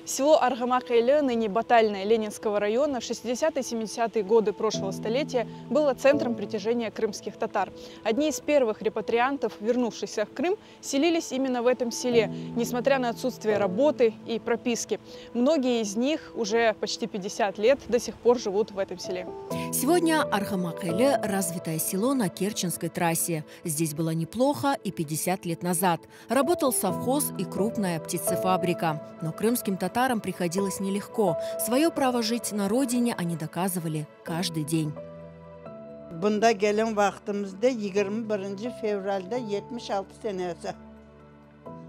Село Аргамак-Эли, ныне Батальное Ленинского района, в 60-70-е годы прошлого столетия было центром притяжения крымских татар. Одни из первых репатриантов, вернувшихся в Крым, селились именно в этом селе, несмотря на отсутствие работы и прописки. Многие из них уже почти 50 лет до сих пор живут в этом селе. Сегодня Аргамак-Эли – развитое село на Керченской трассе. Здесь было неплохо и 50 лет назад. Работал совхоз и крупная птицефабрика. Но крымским татарам приходилось нелегко. Свое право жить на родине они доказывали каждый день. Bunda gelen vaqtımızda 21 fevralde 76 senesi.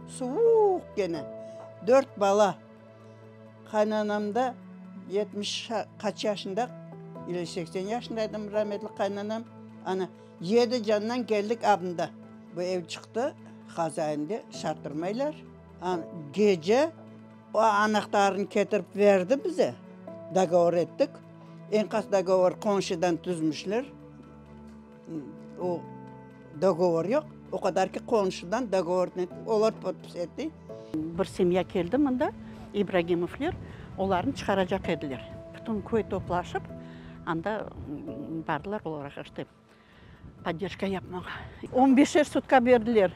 Suvuq kene. Dört bala. Qaynanam da 70 qaç yaşında, ili 80 yaşındaydım rametli qaynanam. Ana, yedi candan keldik abında. Bu ev çıqtı, хозяин şarttırmaylar. Gece o anahtarını ketirip berdi bize. Договор ettik. Eñqas договор qomşudan tizmişler. O договор yoq. O qadar ki qomşudan договор olar подпись etti. Bir семья keldi mında, İbragimovlar, olarnı çıqaracaq ediler. Bütün köy toplaşıp, anda bardılar olarğa işte поддержка yapmağa. 15 sutka berdiler.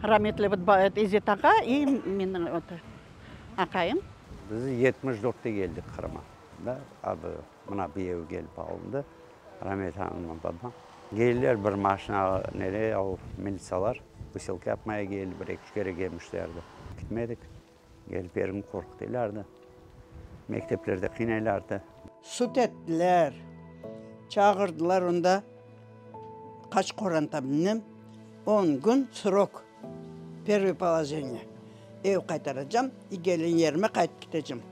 Rametli İzzet ağa и menim aqayım. Biz 74-te keldik Qırımğa. Da, abi, mına bir ev kelip alındı. Ramet hanımnıñ babam. Keldiler bir maşina nereye o militsiyalar выселка yapmaya keldi, bir eki üç kere kelmişlerdi. Ketmedik. Kelip er kün qorqutaylardı. Mekteplerde qıynaylardı. Sud ettiler. Çağırdılar onda qaç qoranta bilmem. 10 kün срок. Первое положение. Ev qaytaracağım, и kelgen yerime qaytıp keteceğim.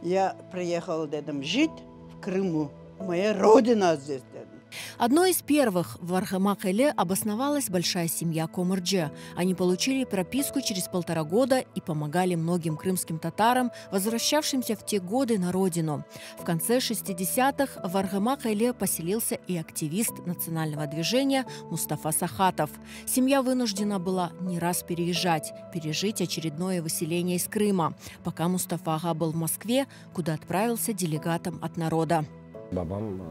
Я приехала, dedim, жить в Крыму. Моя родина здесь, dedim. Одной из первых в Аргамак-Эле обосновалась большая семья Комурджи. Они получили прописку через полтора года и помогали многим крымским татарам, возвращавшимся в те годы на родину. В конце 60-х в Аргамак-Эле поселился и активист национального движения Мустафа Сахатов. Семья вынуждена была не раз переезжать, пережить очередное выселение из Крыма, пока Мустафа ağa был в Москве, куда отправился делегатом от народа. Babam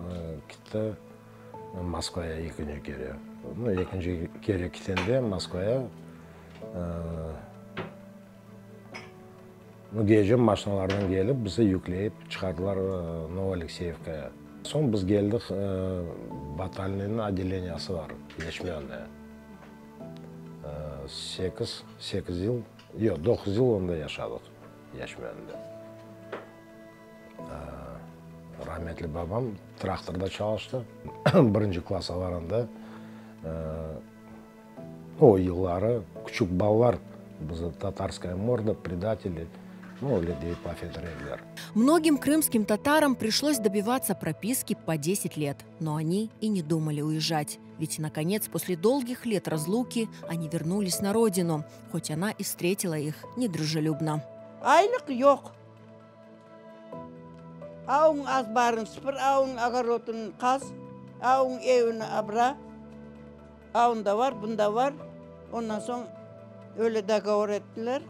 ketti Moskvaya ekinci kere. Ну, ekinci kere ketkende Moskvaya ну, gece maşinalardan kelip bizi yükleyip çıqardılar Novoalekseyevkaya. Soñ biz keldik Batalnıynıñ отделение sı bar Ячменная. 8 yıl, yoq, 9 yıl onda yaşadıq Ячменде. Rametli babam traktorda çalıştı. Birinci klass alğanda o yılları küçük balalar bizi татарская морда, предатели, ну, öyle deyip laf eter ediler. Многим крымским татарам пришлось добиваться прописки по 10 лет, но они и не думали уезжать. Ведь, наконец, после долгих лет разлуки они вернулись на родину, хоть она и встретила их недружелюбно. Aylıq yoq. Avıñ azbarın süpür, avıñ огород ın qaz, avıñ evini abra. Avında bar, bunda bar. Ondan soñ öyle договор ettiler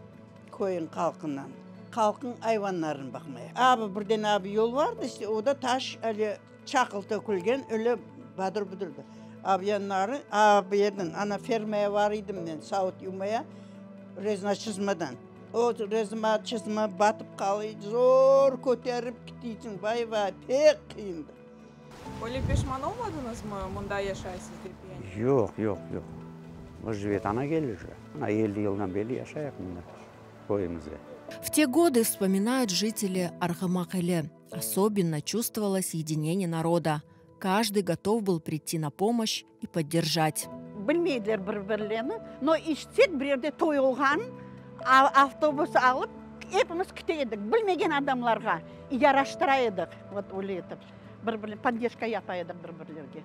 köyün halqından. Halqın ayvanların baqmaya. Abi birden abi yol vardı işte, o da taş öyle çaqıl tökülgen, öyle badır budurdu. Abi yanları, abi yerden, ana fermaya var idim men, savut yumaya, rezina çizmeden. O rezina çizme batıp qaldı, zor köterip keteysiñ, vay vay, pek qıyındı. Öyle peşman olmadıñızmı mında yaşaysız dep yani? Yoq, yoq, yoq. Biz vetana keldik. Mına 50 yıldan beri yaşayıq mında köyümizde. В те годы, вспоминают жители Аргамак-Эле, особенно чувствовалось единение народа. Каждый готов был прийти на помощь и поддержать. Bilmeydiler bir-birlerini, но eşitsek bir yerde toy olğan, avtobus alıp epimiz kete edik. Bilmegen adamlarğa yaraştıra edik. Вот öyle etip. Bir-birine поддержка yapa edik bir-birlerge.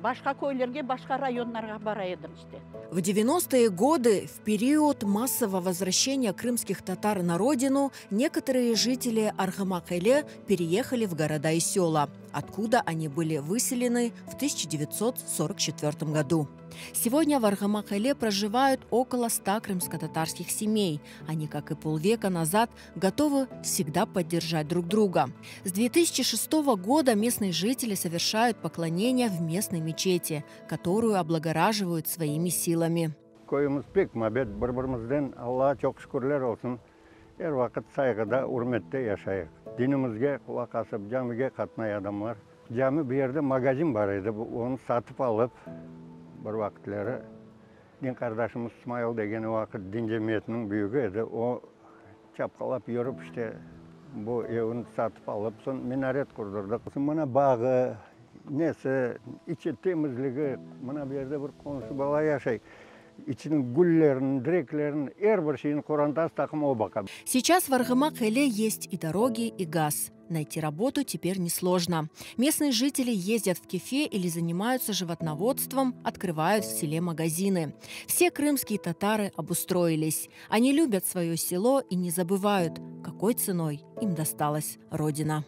Başqa köylerge, başqa rayonlarğa bara edik işte. В 90-е годы, в период массового возвращения крымских татар на родину, некоторые жители Аргамак-Эле переехали в города и села, откуда они были выселены в 1944 году. Сегодня в Аргамак-Эле проживают около 100 крымско-татарских семей. Они, как и полвека назад, готовы всегда поддержать друг друга. С 2006 года местные жители совершают поклонение в местной мечети, которую облагораживают своими силами. Köyümiz pek mabet bir-birimizden Allağa çoq şükürler olsun. Er vaqıt sayğıda, ürmette yaşayıq. Dinimizge qulaq asıp, camige qatnay adamlar. Cami bir yerde magazin bar edi, onı satıp alıp bir vaqıtları din qardaşımız İsmail degen o vaqıt din cemiyetiniñ büyügi edi, o çapqalap yürip işte bu evni satıp alıp, soñ minaret qurdırdıq. Soñ mına bağı, nesi, içi temizligi, mına bu yerde bir qomşu bala yaşay. İçiniñ güllerini, direklerini, er bir şeyini qorantası taqım o baqa. Сейчас в Аргамак-Эле есть и дороги, и газ. Найти работу теперь несложно. Местные жители ездят в Кефе или занимаются животноводством, открывают в селе магазины. Все крымские татары обустроились. Они любят свое село и не забывают, какой ценой им досталась родина.